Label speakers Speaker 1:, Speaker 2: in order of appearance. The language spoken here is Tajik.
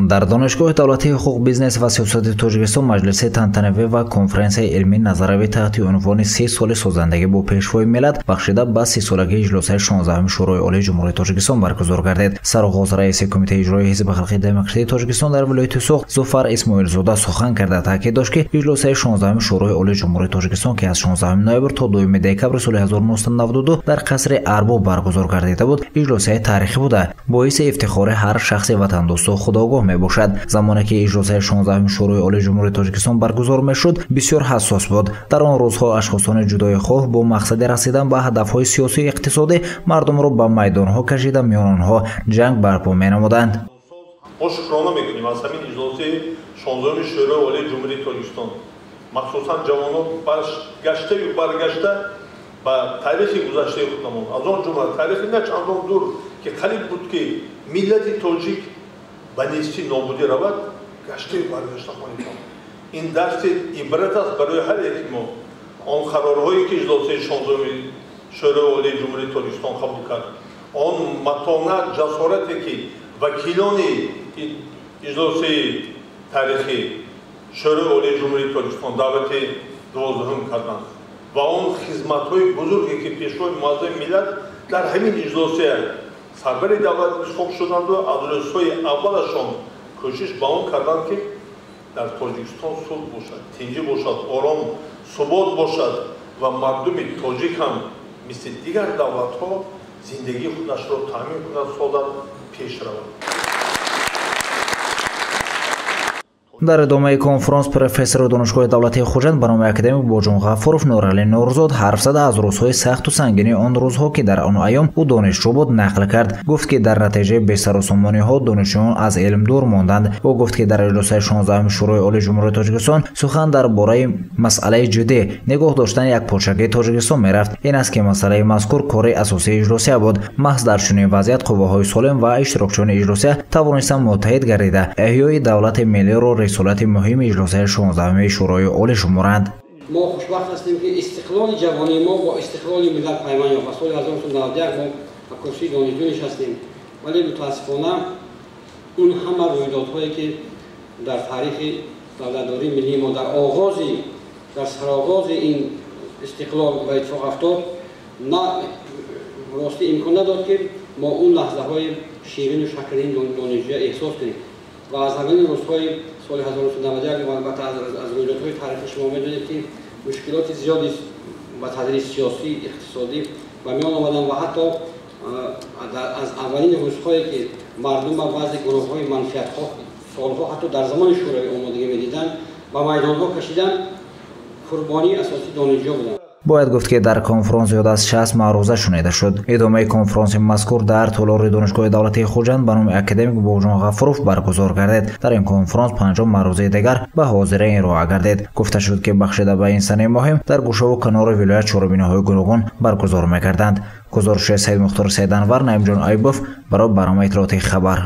Speaker 1: Дар Донишгоҳи давлатии ҳуқуқ, бизнес ва сиёсати Тоҷикистон маҷлиси тантанавӣ ва конференсияи илмии назаравӣ таҳти унвони 30 соли созандагӣ бо Пешвои миллат бахшида ба 30-солагии иҷлосаи 16-уми Шӯрои Олии Ҷумҳурии Тоҷикистон баргузор гардид. Сароғоз раиси Кумитаи иҷроии Ҳизби халқии демократии Тоҷикистон дар вилояти Суғд Зуфар Исмоилзода сухан карда таъкид дошт, ки иҷлосаи 16-уми Шӯрои Олии Ҷумҳурии Тоҷикистон, ки аз 16 ноябр то 2 декабри соли 1992 дар қасри Арбоб баргузор гардида буд, иҷлосаи таърихӣ буда, боиси ифтихори ҳар шахси ватандӯсту худогоҳ мебошад. Замоне ки иҷлосаи 16-уми Шӯрои Олии Ҷумҳурии Тоҷикистон баргузор мешуд, бисёр ҳассос буд. Дар он рӯзҳо ашхосони ҷудоихоҳ бо мақсади расидан ба ҳадафҳои сиёсию иқтисодӣ мардумро ба майдонҳо кашида, миён онҳо ҷанг барпо менамуданд.
Speaker 2: Мо шукрона мекунем аз ҳамин иҷлосаи 16-уми Шӯрои Олии Ҷумҳурии Тоҷикистон. Махсусан ҷавонон гаштаю баргашта ба таърихи гузаштаи худамон, аз он ҷумла таърихи на чандон дур, ки қариб буд, ки миллати тоҷик ба нести нобудӣ равад, гаштаю баргашта хонидам. Ин дарси ибрат аст барои ҳар яки мо. Он қарорҳое, ки иҷлосаи 16-уми Шӯрои Олии Ҷумҳурии Тоҷикистон қабул кард, он матонат, ҷасорате, ки вакилони иҷлосаи таърихӣ Шӯрои Олии Ҷумҳурии Тоҷикистон даъвати 12-ум карданд ва он хизматҳои бузурге, ки Пешвои муаззами миллат дар ҳамин иҷлосия сарвари давлат интихоб шуданду аз рӯзҳои аввалашон кӯшиш ба он карданд, ки дар Тоҷикистон сулҳ бошад, тинҷӣ бошад, ором, субот бошад ва мардуми тоҷик ҳам мисли дигар давлатҳо зиндагии худашро таъмин кунад, созад, пеш равад.
Speaker 1: Дар идомаи конфронс профессори Донишгоҳи давлатии Хуҷанд ба номи академик Боҷон Ғафуров Нуралӣ Нурзод ҳарф зада аз рӯзҳои сахту сангини он рӯзҳо, ки дар он айём ӯ донишҷӯ буд, нақл кард. Гуфт, ки дар натиҷаи бесарусомониҳо донишҷӯён аз илм дур монданд. Ӯ гуфт, ки дар иҷлосаи 16-уми Шӯрои Олии Ҷумҳурии Тоҷикистон сухан дар бораи масъалаи ҷиддӣ нигоҳ доштани якпорчагии Тоҷикистон мерафт. Ин аст, ки масъалаи мазкур кори асосии иҷлосия буд. Маҳз дар чунин вазъият қувваҳои солим ва иштирокчиёни иҷлосия тавонистанд муттаҳид гардида эҳёи давлати миллиро рисолати муҳими иҷлосаи 16-уми Шӯрои Олӣ шуморанд.
Speaker 3: Мо хушбахт ҳастем, ки истиқлоли ҷавонии мо бо истиқлоли миллат паймон ёфт. Соли 1991 мо ба курсии донишҷӯ нишастем, вале мутаассифона он ҳама рӯйдодҳое, ки дар таърихи давлатдории миллии мо дар сароғози ин истиқлол ба иттифоқ афтод, на ростӣ имкон надод, ки мо он лаҳзаҳои ширину шакрини донишҷӯя эҳсос кунем. Ва аз аввалин рӯзҳои соли 1991 ва албатта аз рӯйдодҳои таърихӣ шумо медонед, ки мушкилоти зиёди ба тадрис сиёсӣ, иқтисодӣ ба миён омаданд ва ҳатто аз аввалин рӯзҳое, ки мардум ба баъзе гурӯҳҳои манфиатхоҳ солҳо ҳатто дар замони шӯравӣ омодагӣ медиданд, ба майдонҳо кашиданд, қурбонии асосӣ донишҷӯ буданд.
Speaker 1: Бояд гуфт, ки дар конфронс зиёд аз 60 маъруза шунида шуд. Идомаи конфронси мазкур дар толори Донишгоҳи давлатии Хуҷанд ба номи академик Боҷон Ғафуров баргузор гардид. Дар ин конфронс 50 маърузаи дигар ба ҳозира ироа гардид. Гуфта шуд, ки бахшида ба ин санаи муҳим дар гӯшаву канори вилоят чорабиниҳои гуногун баргузор мекарданд. Гузориши Саидмухтор Саиданвар, Наимҷон Айбов барои барномаи иттилоотии Хабар.